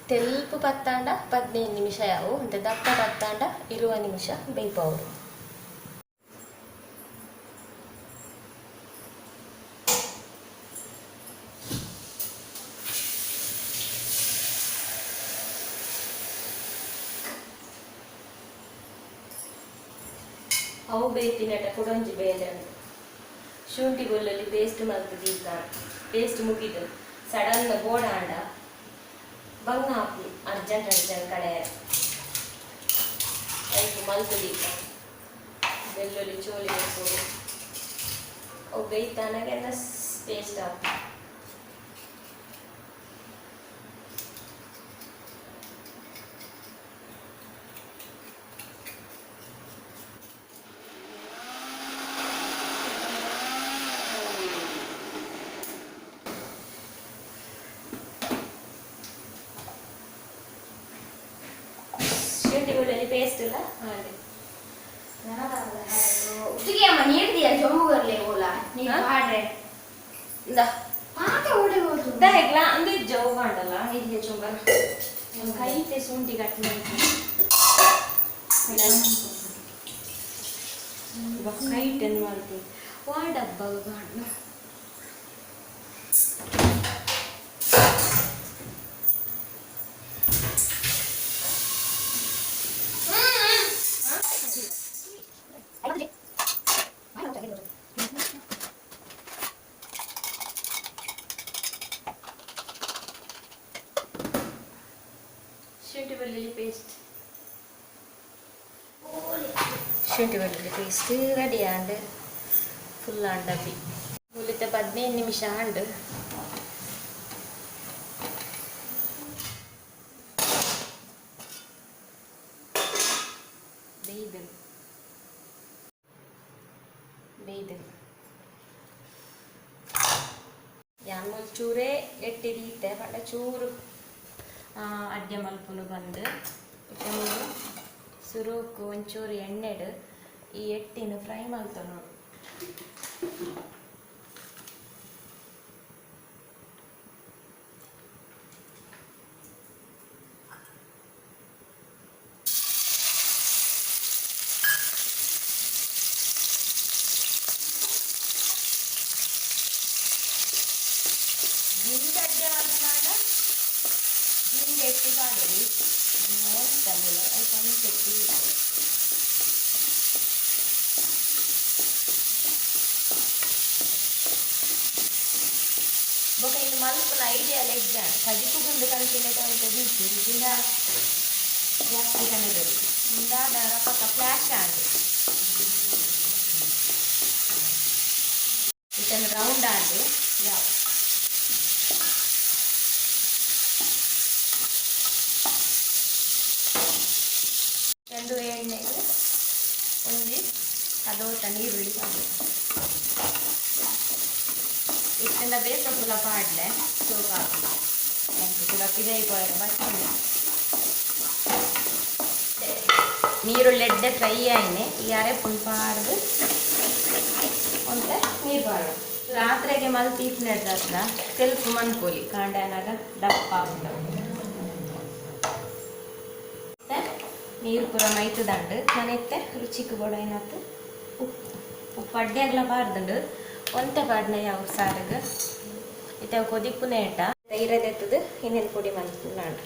ತೆಲ್ಪು ಪತ್ತಾಂಡ 15 ನಿಮಿಷ ಯಾವು ಅಂತೆ ದಪ್ಪ ಪತ್ತಾಂಡ 20 ನಿಮಿಷ ಬೇಯ್ಪವರು. ಅವು ಬೇಯ್ತಿನಟ ಕುಡೊಂಜಿ ಬೇಲೆ ಉಂಟು. ಶುಂಠಿ ಬೆಳ್ಳುಳ್ಳಿ ಪೇಸ್ಟ್ ಮಲ್ತುದು ಪೇಸ್ಟ್ ಮುಗಿದು ಸಡನ್ ಬೋಡಾಂಡ ಬಂಗ ಆಪುಂಡು ಅರ್ಜೆಂಟ್ ಅರ್ಜೆಂಟ್ ಕಡೆ ಐಕ್ ಮಲ್ತುದೀಪ ಬೆಳ್ಳುಳ್ಳಿ ಚೋಲಿ ಬೇಕು ಅವು ಬೇಯ್ತಾನಾಗೆಲ್ಲ ಪೇಸ್ಟ್ ಹಾಕು ಶುಂಠಿ ಬೆಳ್ಳುಳ್ಳಿ ಪೇಸ್ಟ್ ಇಲ್ಲ ಮಾಡಿ ಉಸುಗೆ ಅಮ್ಮ ನೀರು ದಿಯ ಜೊಂಬು ಬರ್ಲೆ ಓಲ ನೀರು ಹಾ? ಹಾಡ್ರೆ ಇಂದ ಪಾಕ ಓಡಿ ಹೋತು ದಾಯೆಗ್ಲ ಅಂದು ಜವ್ ಮಾಡಲ್ಲ ಇಲ್ಲಿ ಚುಂಬ ಕೈತೆ ಶುಂಠಿ ಕಟ್ ಕೈಟನ್ನು ಮಾಡ್ತೀನಿ ವಾ ಡಬ್ಬ ಬಾಡ್ನು. ಬೆಳ್ಳುಳ್ಳಿ ಪೇಸ್ಟ್. ಶುಂಠಿ ಬೆಳ್ಳುಳ್ಳಿ ಪೇಸ್ಟ್ ರೆಡಿ ಆಂಡ್. ಫುಲ್ ಆಂಡಪಿ ಮುಲಿತ 15 ನಿಮಿಷ ಆಂಡ್. ಬೇಯ್ದು ಬೇಯ್ದು. ಯಾನ್ ಮೂಲು ಚೂರೇ ಎಟ್ಟಿ ದೀತೆ ಪಂಡ ಚೂರು ಅಡ್ಡೆ ಮಲ್ಪುನು ಬಂದು. ಇತ್ತೆ ಮೂಲು ಸುರುಕು ಒಂಚೂರು ಎಣ್ಣೆಡ್ ಈ ಎಟ್ಟಿನ ಫ್ರೈ ಮಲ್ತೊನೊಡು. ಜಿಂಜ ಅಡ್ಡೆ ಮಲ್ಪುನಾಂಡ ಜಿಂಜ ಎಟ್ಟಿ ಪಾಡೊಲಿ. ಒಂತೆ ಮೂಲು ಐತ ಒಂತೆ ಎಟ್ಟಿ. ಬೊಕ ಇನ್ನು ಮಲ್ಪುನ ಐಡಿಯಾ ಎಜ್ಜಾಂಡ್. ಕಜಿಪು ಗುಂಡು ಕಲ್ತಿನ ಒಂತೆ ದೀಪಿ ಇಜಿಂಡ ಜಾಸ್ತಿ ಕನದರಿ ಉಂದಾದ ರಪಕ್ಕ ಫ್ಲ್ಯಾಶ್ ಆಂಡ್. ಇದನ್ನು ರೌಂಡ್ ಆಂಡ್ ಯಾವ ಚೆಂಡು ಎಣ್ಣೆಗೆ ಒಂಜಿ ಅದೋತ ನೀರುಳ್ಳಿ ಪಾಡ್ಲೆ. ಇತ್ತೆಲ್ಲ ಬೇಸ ಪೂರ ಪಾಡ್ಲೆ. ಸೋಕ್ ಆಪುಂಡು ಎಂಕ್ ಪೂರ ಪಿದಯಿ ಪೋಯೆರೆ ಬತ್ತಿನಿ. ನೀರುಳ್ಳಿ ಎಡ್ಡೆ ಫ್ರೈ ಆಯಿನೆ. ಈ ಅರೆಪುನ್ ಪಾಡ್ದು ಒಂತೆ ನೀರು ಪಾಡು. ರಾತ್ರೆಗೆ ಮಲ್ತ್ ಇತ್ನೆಡ್ದಾತ್ರ ತೆಲ್ಪು ಮನ್ಪೊಲಿ, ಕಾಂಡೆ ಆನಗ ದಪ್ಪ ಆಪುಂಡು. ಇತ್ತೆ ನೀರು ಪೂರ ಮೈತುದಂಡು. ನನ ಇತ್ತೆ ರುಚಿಕ್ ಬೋಡಾಯಿನಾತ್ ಉಪ್ಪು. ಉಪ್ಪು ಅಡ್ಡೆಗ್ಲ ಪಾಡ್ದುಂಡು, ಒಂತೆ ಪಾಡ್ನ ಯಾವ ಸಾರುಗ್. ಇತ್ತೆ ಅವು ಕೊದಿಪ್ಪುನೇಟ ಇರದೆತ್ತದು ಇನ್ನೇನು ಪೊಡಿ ಮಲ್ಪುನಾಂಡ್.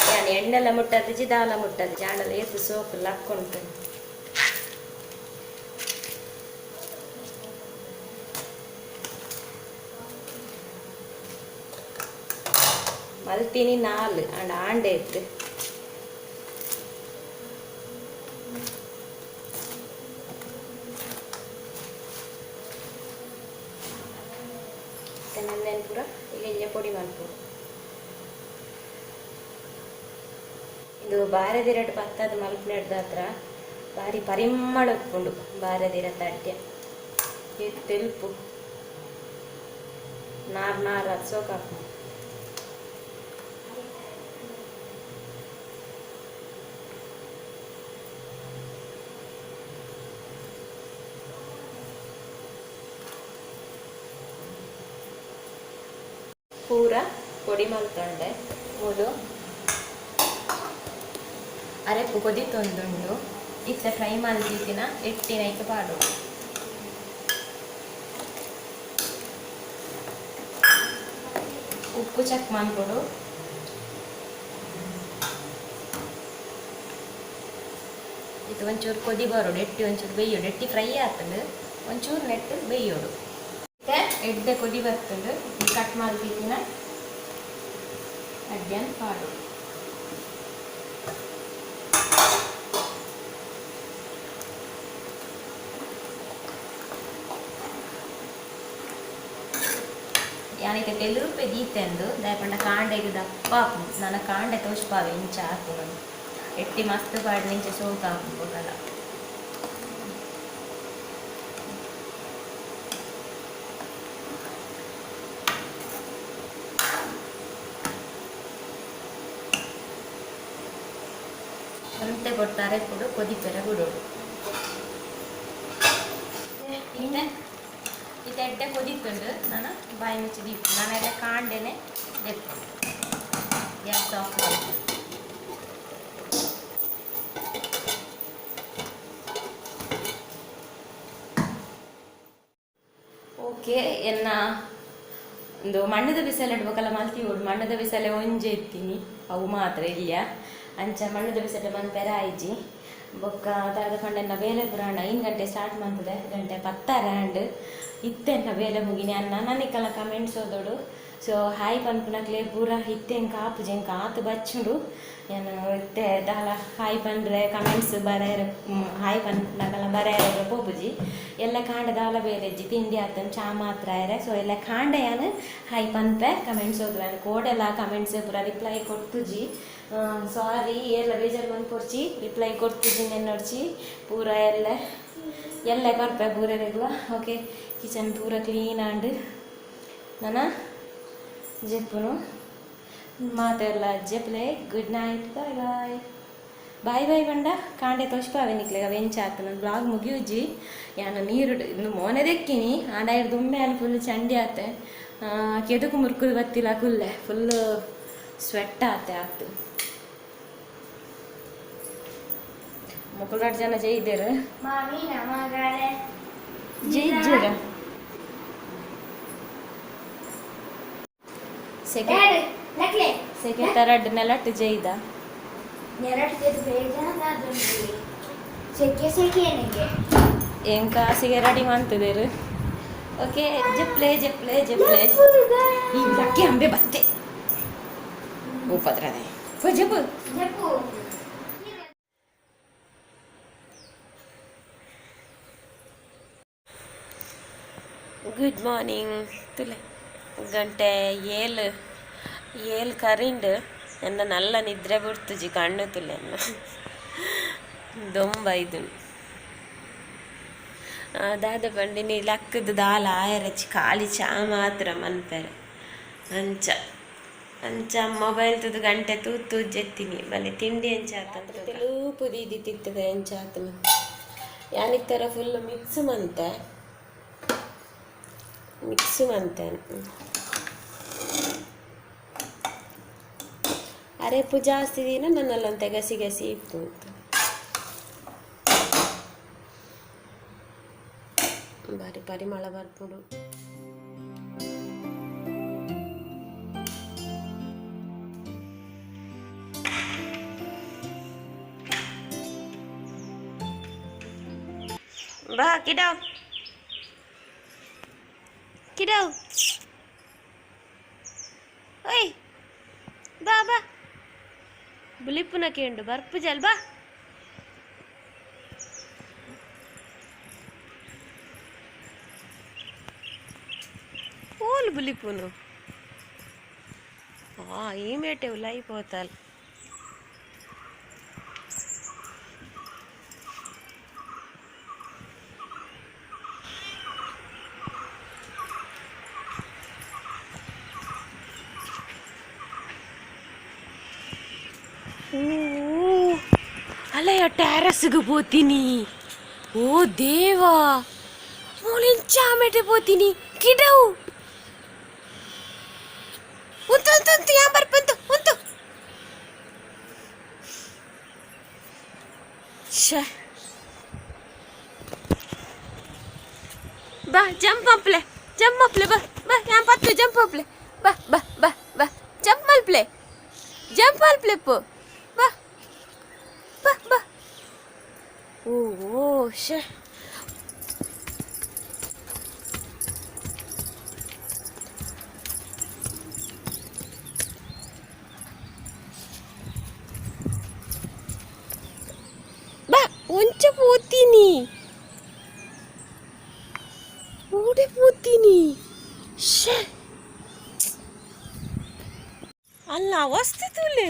ಯಾನ್ ಎಣ್ಣೆಲ ಮುಟ್ಟದಿಜಿ, ದಾಲ ಮುಟ್ಟದಿಜಿ. ಆಂಡಲ ಏತ್ ಸೋಕು ಲಕ್ಕೊಂಟು. ಮಲ್ತಿನಿ ನಾಲ್ ಆಂಡ ಆಂಡೆ ಇತ್ತು. ನಂದೇನು ಪೂರ ಈಗ ಪೊಡಿ ಮಲ್ಪೊಡು. ಇದು ಬಾರೆದಿರಟ್ ಪತ್ತದ ಮಲ್ಪನೆಡ್ದ ಹತ್ರ ಬಾರಿ ಪರಿಮಳ ಉಪ್ಪುಂಡು. ಬಾರೆದಿರತ್ತ ಅಡ್ಡೆ ಏತ್ ತೆಲ್ಪು ನಾರ್ ನಾರ್ ಅದು ಸೋಕಾಪುಂಡು. ಪೂರ ಪೊಡಿ ಮಲ್ತೊಂಡೆ. ಮೂಲು ಅರೆಪು ಕೊದಿತೊಂದುಂಡು. ಇತ್ತೆ ಫ್ರೈ ಮಲ್ದಿತ್ತಿನ ಎಟ್ಟಿನ ಐಕ್ ಪಾಡೊಡು. ಉಪ್ಪು ಚೆಕ್ ಮನ್ಪೊಡು. ಇದು ಒಂಚೂರು ಕೊದಿ ಬರೋಡು, ಎಟ್ಟಿ ಒಂಚೂರು ಬೇಯೋಡು. ಎಟ್ಟಿ ಫ್ರೈ ಆತಂಡು, ಒಂಚೂರು ನೆಟ್ಟು ಬೇಯೋಡು. ಮತ್ತೆ ಎಡ್ಡೆ ಕೊದಿ ಬರ್ತುಂಡು. ಕಟ್ ಮಲ್ದಿತ್ತಿನ ಅಡ್ಡ್ಯಾನ್ ಪಾಡೊಡು. ಯಾನಿತ್ತೆ ತೆಲುಪೆ ದೀತೆಂದು ದಾಯೆ ಪಂಡ ಕಾಂಡೆಗ್ ದಪ್ಪ ಆಪುಂಡು. ನನ ಕಾಂಡೆ ತೋಜ್ಪಾವೆ ಇಂಚ ಆಪುಂಡು. ಎಟ್ಟಿ ಮಸ್ತ್ ಪಾಡ್ನ ಇಂಚ ಸೋಕು ಆಪುಂಡು ಬೊಕಲ. ಒಂತೆ ಪೊರ್ತು ಅರೆಪೊಡು, ಕೊದಿಪೆರೆ ಬುಡೊಡು. ಇತ್ತೆ ಇತ್ತೆ ಎಡ್ಡೆ ಕೊದಿತ್ತುಂಡು. ನನ ಬಾಯಿ ಮುಚ್ಚಿ ದೀಪು. ನಾನೆಲ್ಲ ಕಾಂಡೆನೆ ದೆಪ್ಪು. ಗ್ಯಾಸ್ ಆಫ್ ಮಲ್ಪು. ಓಕೆ, ಎನ್ನ ಒಂದು ಮಣ್ಣದ ಬಿಸಲೆ ಬೊಕಲ ಮಲ್ತಿ ಓಡು ಮಣ್ಣದ ಬಿಸಲೆ ಒಂಜೆ ಇತ್ತೀನಿ ಅವು ಮಾತ್ರ ಇಲ್ಲಿಯ ಅಂಚ ಮಣ್ಣದ ಬಿಸಲೆ ಮನ್ಪೆರ ಆಯ್ಜಿ ಬೊಕ್ಕ ದಾದ ಪಂಡ ಬೇಲೆ ಪುರಾಣ 5 ಗಂಟೆ ಸ್ಟಾರ್ಟ್ ಮಾಡ್ತದೆ ಗಂಟೆ 10 ಆಂಡ್ ಇತ್ತೆನ್ನ ಬೇಲೆ ಮುಗಿನಿ ಅನ್ನ ನನಗೆಲ್ಲ ಕಮೆಂಟ್ಸ್ ಓದೋಡು. ಸೊ ಹಾಯ್ ಪನ್ಪುನಕ್ಲೆ ಪೂರ ಇತ್ತೆ ಎಂಕ ಆಪುಜಿ ಎಂಕ ಆತು ಬಚ್ಚುಂಡು ಏನು ಇತ್ತೆ ದಾಲ ಹಾಯ್ ಪಂಡ್ರೆ ಕಮೆಂಟ್ಸ್ ಬರೆಯರ ಹಾಯ್ ಪನ್ಪುನಕಲ್ಲ ಬರೆಯರ ಪೋಪುಜಿ ಎಲ್ಲ ಕಾಂಡ ದಾಲ ಬೇರೆಜ್ಜಿ ತಿಂಡಿ ಆತನ್ ಚಾ ಮಾತ್ರ ಆಯ್ರೆ. ಸೊ ಎಲ್ಲ ಕಾಂಡ ಯಾನು ಹಾಯ್ ಪನ್ಪೆ ಕಮೆಂಟ್ಸ್ ಓದುವೆ ಕೋಡೆಲ್ಲ ಕಮೆಂಟ್ಸ್ ಪೂರ ರಿಪ್ಲೈ ಕೊಡ್ತುಜಿ. ಸಾರಿ ಎಲ್ಲ ಬೇಜಾರು ಬಂದು ಕೊಡ್ಚಿ ರಿಪ್ಲೈ ಕೊಡ್ತುಜಿ ನೆನ್ನೊಡ್ಚಿ ಪೂರ ಎಲ್ಲ ಎಲ್ಲ ಕೊರ್ಪೆ ಪೂರೆಗ್ಲ. ಓಕೆ ಕಿಚನ್ ಪೂರ ಕ್ಲೀನ್ ಆಂಡ್ ನನ್ನ ಜೆಪ್ಪುನು ಮಾತೆಲ್ಲ ಜೆಪ್ಲೆ. Good night, bye bye bye bye ಬಂಡ ಕಾಂಡೆ ತೋಷ್ಪಾವೆ ನಿಕ್ಲೆಗ ವೆಂಚ ಆತು ನನ್ನ ಬ್ಲಾಗ್ ಮುಗಿಯುಜಿ. ಯಾನು ನೀರು ಇನ್ನು ಮೋನೆ ದೆಕ್ಕಿನಿ ಆಂಡ ದುಮ್ಮೆ ಅಲ್ಲಿ ಫುಲ್ ಚಂಡಿ ಆತೆ ಕೆದಕು ಮುರ್ಕುದು ಬತ್ತಿಲ್ಲ ಕುಲ್ಲೆ ಫುಲ್ ಸ್ವೆಟ್ ಆತೆ ಆತು. ಮುಕುಲ್ ಜನ ಜೈದೇರು ಜೈಜರ ಸೆಕೆ ತರಡ್ ನೆಲಟ್ ಜೈದ ಎಂಕ ಸಿಗೆ ರೆಡಿ ಮಾಡ್ತಿದ್ದೇರು. ಓಕೆ ಜಪ್ಲೆ ಜಪ್ಲೆ ಜಪ್ಲೆ ಈ ಲಕ್ಕಿ ಅಂಬೆ ಬತ್ತೆ ಉಪದ್ರದೆ ಜಪ್ಪು. ಗುಡ್ ಮಾರ್ನಿಂಗ್ ತುಲೆ ಗಂಟೆ 7 7 ಕರಿಂಡ್ ಎನ್ನ ನಲ್ಲ ನಿದ್ರೆ ಬಿಡ್ತುಜಿ ಕಣ್ಣು ತುಲೆ ದೊಂಬ ಇದು ದಾದ ಪಂಡಿನಿ ಲಕ್ಕದ ದಾಲ ಆಯರಚಿ ಖಾಲಿ ಚಾ ಮಾತ್ರ ಮನ್ಪೆರೆ ಅಂಚ ಅಂಚ ಮೊಬೈಲ್ ತುದು ಗಂಟೆ ತೂತು ಜೆತ್ತಿನಿ ಬಲೆ ತಿಂಡಿ ಅಂಚ ಆತಂದ್ರೆ ತೆಲುಪು ದೀದಿ ತಿತ್ತದೆ ಅಂಚ ಆತನು ಯಾನಿಕ್ ಥರ ಫುಲ್ ಮಿಕ್ಸ್ ಮಂತೆ ಮಿಕ್ಸ್ ಮಂತೆ ಅರೆಪು ಜಾಸ್ತಿ ದಿನ ನನ್ನಲ್ಲೊಂತೆ ಗಸಿ ಗಸಿ ಇತ್ತು ಬಾರಿ ಪರಿಮಳ ಬರ್ಪುಡು. ಬಾ ಕಿಡವ್ ಕಿಡವ್ ಓಯ್ ಬಾ ಬಾ ಬುಲಿಪುನ ಕೇಂಡು ಬರ್ಪು ಜಲ್ ಬಾ. ಓಲ್ ಬುಲಿಪುನು ಈ ಮೇಟೆ ಉಲಾಯಿ ಪೋತಲ್. ಅಲ್ಲಯ್ಯ ಟ್ಯಾರಸ್ಗೆ ಪೋತೀನಿ. ಓ ದೇವಾ ಮೂಲಿಂಚ ಆಮೇಟೆ ಪೋತೀನಿ ಕಿಡವು ಉಂತು ಉಂತು ಉಂತು ಯಾ ಬರ್ಪಂತು ಉಂತು ಶ ಬಾ ಜಂಪ್ ಅಪ್ಲೆ ಜಂಪ್ ಅಪ್ಲೆ ಬಾ ಬಾ ಯಾ ಪತ್ತು ಜಂಪ್ ಅಪ್ಲೆ ಬಾ ಬಾ ಬಾ ಬಾ ಜಂಪ್ ಮಲ್ಪ್ಲೆ ಜಂಪ್ ಮಲ್ಪ್ಲೆ ಪೋ ಬಾ ಬಾ ಬಾ. ಓ ಓ ಶ ಬಾ ಒಂಚ ಪೋತೀನಿ ಓಡೆ ಪೋತೀನಿ ಶ ಅಲ್ಲ ವಸ್ತು ತುಲೆ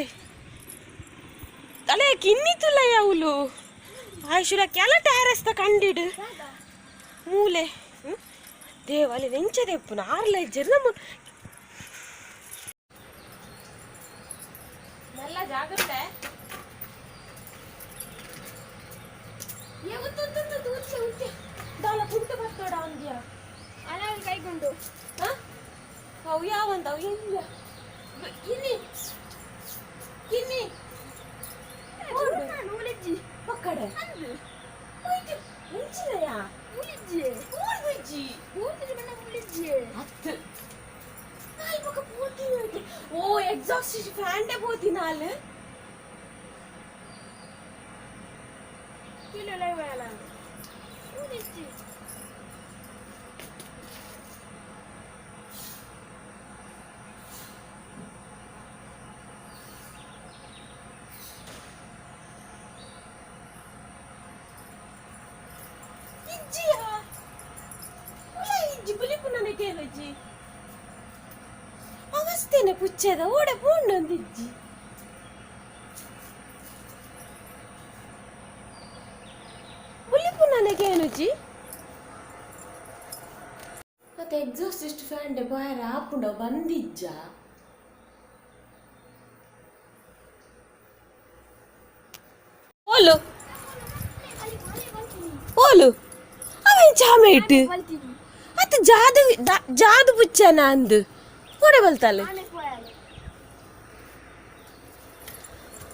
ಅಲೆ ಕಿನ್ನಿ ತುಲ ಯಾవుಲು ಆಯುಷುಲ ಕೆಲ ಟ್ಯಾರಸ್ತ ಕಂಡಿಡು ಮೂಲೆ ದೇವಲ್ಲಿ ನೆಂಚದೆಪ್ಪುನ ಆರ್ಲ ಇಜ್ಜೆರ್ ನಮ್ಮ ಮೆಲ್ಲ ಜಾಗ್ರತೆ. ಏ ಉಂತು ಉಂತು ಉಂತು ಉಂತೆ ಉಂತೆ ದಾಲ ಕುಂಟು ಬರ್ತೋಡ ಅಂದ್ಯ ಅಲ್ಲ ಕೈಗುಂಡು ಅವು ಯಾವಂತ ಅವು ಇಲ್ಲ ಕಿನ್ನಿ ಕಿನ್ನಿ ನೂಲಿಜ್ಜಿ ಪಕ್ಕಡೆ ಮುಂಚಿನಯಾ ಮುಲಿಜ್ಜಿ ಊರ್ಗುಜ್ಜಿ ಊರ್ಗುಜ್ಜಿ ಬಣ್ಣ ಮುಲಿಜ್ಜಿ ಹತ್ತು ಎಕ್ಸಾಸ್ಟ್ ಫ್ಯಾನ್ ಪೋತಿನಾಲ್ ಅವಸ್ಥೆನೆ ಪುಚ್ಚೆದ ಓಡೆ ಪೋಂಡೊಂದಿಜ್ಜಿ ಬುಲಿಪು ನನಗೇನುಜಿ ಮತ್ತೆ ಎಕ್ಸಾಸ್ಟ್ ಫ್ಯಾನ್ ಬಾಯರ ಆಪುಂಡ ಬಂದಿಜ್ಜ ಓಲು ಓಲು ಅವೇನ್ ಚಾಮೇಟ್ ಅತ್ತ ಜಾದು ಜಾದು ಪುಚ್ಚನ ಅಂದು ಓಡೆ ಬಲ್ತಾಲೆ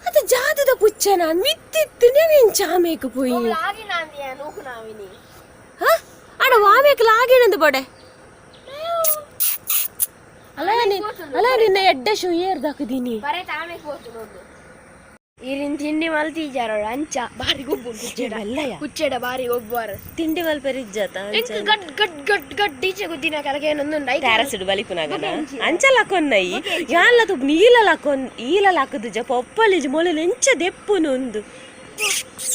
ಅತ್ತ ಜಾದುದ ಪುಚ್ಚನ ಮಿತ್ತಿತ್ತು ನೀವೇನ್ ಚಾಮೇಕ್ ಪೋಯಿ ಅಡ ವಾಮೇಕ್ ಲಾಗಿಣಂದು ಬಡೆ ಅಲ್ಲ ಅಲ್ಲ ನಿನ್ನ ಎಡ್ಡೆ ಶೂ ಏರ್ದಾಕದೀನಿ ಇರಿನ್ ತಿಂಡಿ ಮಲ್ತೀಜಾರ ಅಂಚ ಬಾರಿ ಗೊಬ್ಬು ಕುಚ್ಚೆಡ ಕುಚ್ಚೆಡ ಬಾರಿ ಗೊಬ್ಬಾರ ತಿಂಡಿ ಮಲ್ಪೆರಿಜ್ಜಾತ ಎಂಕ್ ಗಡ್ ಗಡ್ ಗಡ್ ಗಡ್ ಟೀಚೆ ಗುದ್ದಿನ ಕಲಕೆ ಏನೊಂದು ಟ್ಯಾರಸಿಡ್ ಬಲಿಪುನಾಗನ ಅಂಚಲ ಕೊನ್ನೈ ಯಾನ್ಲ ತು ನೀಲಲ ಕೊನ್ ಈಲಲ ಹಾಕುದುಜ ಪೊಪ್ಪಲಿಜ್ ಮೊಲೆ ಎಂಚ ದೆಪ್ಪುನು ಉಂದು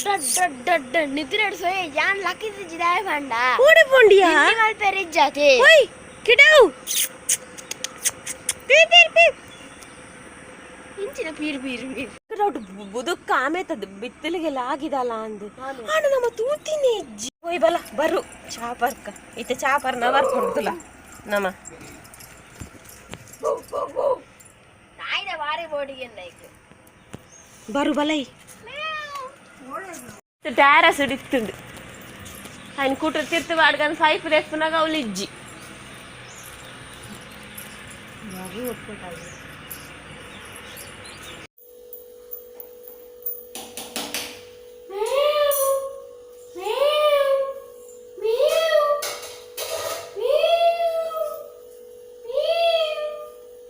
ಡಡ್ ಡಡ್ ಡಡ್ ಡಡ್ ನಿದ್ರೆ ಸೋಯೆ ಯಾನ್ ಲಕ್ಕಿದ್ದು ದಾಯ ಬಂಡ ಓಡೆ ಪೋಂಡಿಯಾ ತಿಂಡಿ ಮಲ್ಪೆರಿಜ್ಜಾತೆ ಓಯ್ ಕಿಡವು ಪೀ ಪೀ ಪೀ ಇಂಚಿನ ಪೀರ್ ಪೀರ್ ಪೀರ್ ರೌಟ್ ಬುದುಕ್ಕ ಆಮೇತದ ಬಿತ್ತಲಿಗೆ ಲಾಗಿದಲ್ಲ ಅಂದು ಆಣ ನಮ್ಮ ತೂತಿನೇ ಇಜ್ಜಿ ಓಯ್ ಬಲ ಬರು ಚಾಪರ್ಕ ಇತ್ತೆ ಚಾಪರ್ ನ ಬರ್ಕೊಡ್ತುಲ ನಮ ನಾಯಿದ ಬಾರಿ ಬೋಡಿಗೆ ನೈಕ್ ಬರು ಬಲೈ ಟ್ಯಾರಸ್ ಇತ್ತುಂಡು ఆయన కూటర్ ತಿರ್ತು వాడుకొని పైపు రెప్పునాಗ ಅವಳು ಇಜ್ಜಿ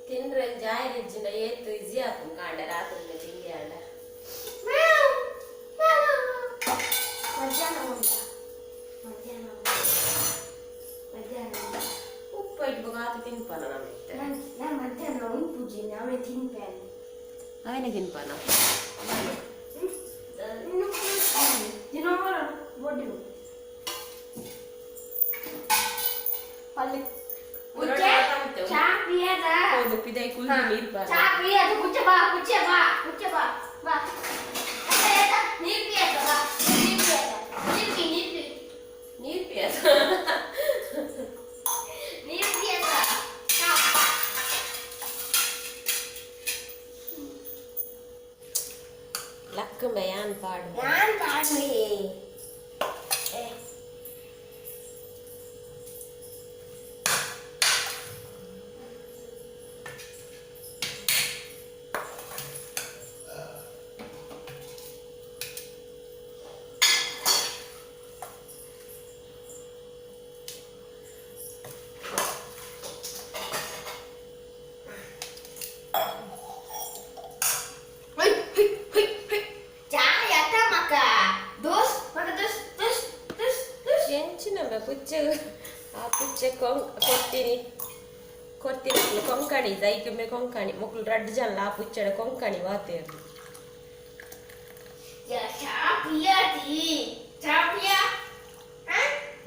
ತಿಂದ್ರೆ ಜಾಯಿರಿಜ್ಜಿನ ಏತು ಈಸಿ ಆಪು ಕಾಂಡ ರಾತ್ರಿ ತಿಂಡಿ ಆಂಡ ಮಧ್ಯಾಹ್ನ ಉಂಟಾ ಮಧ್ಯಾಹ್ನ ಮಧ್ಯಾಹ್ನ ಉಪ್ಪು ಇಟ್ಟು ಆತು ತಿನ್ಪಾನ ನಮಗೆ ನಾನು ಮಧ್ಯಾಹ್ನ ಉಂಪುಜಿ ಆಮೇಲೆ ತಿನ್ಪೇನೆ ಅವೇನೆ ತಿನ್ಪಾನ ನೀರು ಪಿಯದ ಲಕ್ಕುಂಬೆ ಯಾನ್ ಪಾಡು ಎಂಚಿನಮ್ಮ ಪುಚ್ಚೆ ಆ ಪುಚ್ಚೆ ಕೊಂ ಕೊರ್ತೀನಿ ಕೊರ್ತೀನಿ ಕೊಂಕಣಿ ದೈಕುಮೆ ಕೊಂಕಣಿ ಮೊಕ್ಲು ರಡ್ಡು ಜನ ಆ ಪುಚ್ಚಡ ಕೊಂಕಣಿ ವಾತೇರು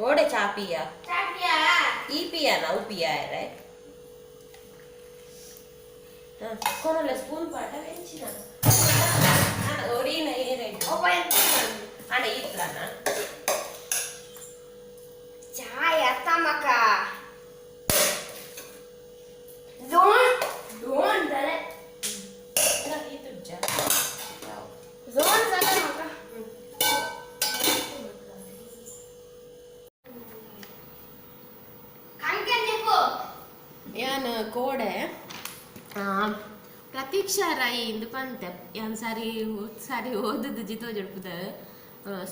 ಓಡೆ ಚಾಪಿಯ ಈ ಪಿಯಾನ ಅವು ಪಿಯ ರೇ ಕೊನೊಲ್ಲ ಸ್ಪೂನ್ ಪಾಟ ಎಂಚಿನ ಒರಿನ ಏರೆ ಅಣ್ಣ ಇತ್ರಾನ ಈತುಜ್ಜ ಯಾನ್ ಕೋಡೆ ಪ್ರತೀಕ್ಷಾ ರೈ ಇಂದು ಪಂತೆ ಯಾನ್ ಸಾರಿ ಸಾರಿ ಓದದು ಜಿತೋ ಜಡ್ಪುದ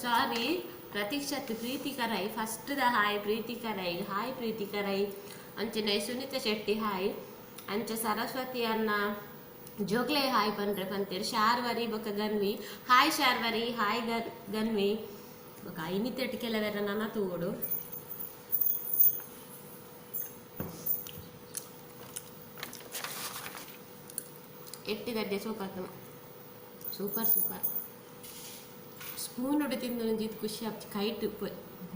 ಸಾರಿ ಪ್ರತೀಕ್ಷಾತ್ Preethika Rai first the hi Preethika Rai hi Preethika Rai ಅಂಚನೆ ಸುನೀತಾ ಶೆಟ್ಟಿ ಹಾಯ್ ಅಂಚೆ ಸರಸ್ವತಿ ಅನ್ನ ಜೋಕ್ಲೆ ಹಾಯ್ ಪನ್ರೆ ಪಂತೇರು ಶಾರ್ವರಿ ಬೊಕ ಗನ್ವಿ ಹಾಯ್ ಶಾರ್ವರಿ ಹಾಯ್ ಗನ್ವಿ ಬೊಕ ಐನಿತೆಟ್ ಕೆಲವೆರ ನನ ತೂವೊಡು ಎಟ್ಟಿದಡ್ಡೆ ಸೋಪಾತನ ಸೂಪರ್ ಸೂಪರ್ ಸ್ಪೂನ್ ಉಡು ತಿಂದು ನಂಜಿ ಖುಷಿ ಆಪ್ಚಿ ಕೈಟ್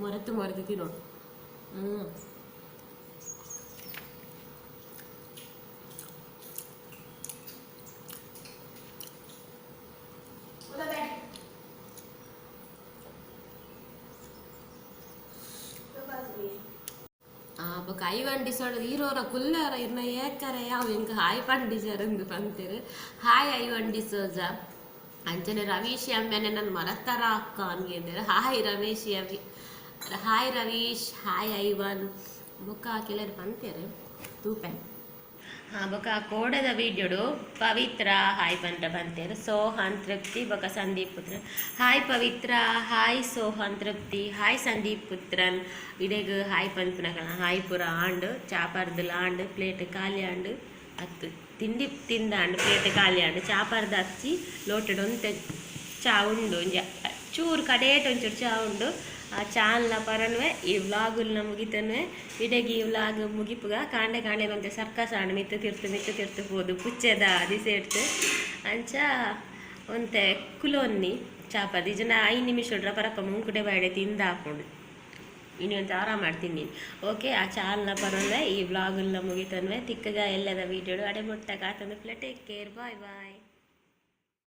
ಮೊರತು ಮೊರತು ತಿನ್ನೋಡು. ಬೊಕ ಐವನ್ ಡಿಸೋಡ್ ಈರೋರ ಕುಲ್ಲರ ಇರ್ನ ಏಕರ ಯಾವ ಎಂಕ್ ಹಾಯ್ ಪಂಡಿಸರ್ ಪಂತೇರು ಹಾಯ್ ಐವನ್ ಡಿಸೋಜ ಅಂಚನೆ ರವೀಶ್ ಅಮ್ಮನೆ ನನ್ನ ಮರತರ ಅಕ್ಕ ಅನ್ಗೆಂದೇರು hi Ramesh Avi hi Ravish hi Ivan ಬೊಕ ಕೆಲವರು ಪಂತೇರು ತೂಪೆ. ಬೊಕ ಕೋಡದ ವೀಡಿಯೋಡು ಪವಿತ್ರ ಹಾಯ್ ಪಂಡ ಬಂತೇರು ಸೋಹನ್ ತೃಪ್ತಿ ಬೊಕ Sandeep Putran hi Pavitra hi Sohan Trupti hi Sandeep Putran ಇಡೆಗ್ hi ಪನ್ಪುನಕಲ್ನ hi ಪೂರ ಆಂಡ್ ಚಾಪರ್ದು ಆಂಡ್ ಪ್ಲೇಟ್ ಖಾಲಿ ಆಂಡ್ ಅತ್ತು ತಿಂಡಿ ತಿಂದಾಂಡ್ ಪ್ಲೇಟ್ ಖಾಲಿ ಆಂಡ್ ಚಾಪರ್ದ ಹಚ್ಚಿ ಲೋಟೆಡ್ ಒಂತೆ ಚಾ ಉಂಡು ಒಂಜಿ ಚೂರು ಕಡೇಟ್ ಒಂಚೂರು ಚಾ ಉಂಡು ಆ ಚಾನ್ಲ ಪರನ್ವೆ ಈ ವ್ಲಾಗುಲ್ನ ಮುಗಿತನ್ವೆ ಇಡೆಗ್ ಈ ವ್ಲಾಗ್ ಮುಗಿಪುಗ ಕಾಂಡೆ ಕಾಂಡೆ ಒಂತೆ ಸರ್ಕಸ್ ಆಂಡ್ ಮಿತ್ತು ತಿರ್ತು ಮಿತ್ತು ತಿರ್ತು ಪೋದು ಪುಚ್ಚೆದ ದಿಸೆಡ್ತು ಅಂಚ ಒಂತೆ ಕುಲೊನ್ನಿ ಚಾಪದ ಇಜನ 5 ನಿಮಿಷ ಪರಪ್ಪ ಮುಂಕುಡೆ ಬಾಡೆ ತಿಂದ ಹಾಕೊಂಡು ಇನ್ನು ಒಂತೆ ಆರಾಮ ಮಾಡ್ತೀನಿ. ಓಕೆ ಆ ಚಾಲ್ನ ಪರನ್ವೆ ಈ ವ್ಲಾಗುಲ್ನ ಮುಗಿತನ್ವೆ ತಿಕ್ಕಗ ಎಲ್ಲದ ವೀಡಿಯೋಡು ಅಡೆ ಮೊಟ್ಟ ಕಾತಂದು ಟೇಕ್ ಕೇರ್ ಬಾಯ್ ಬಾಯ್.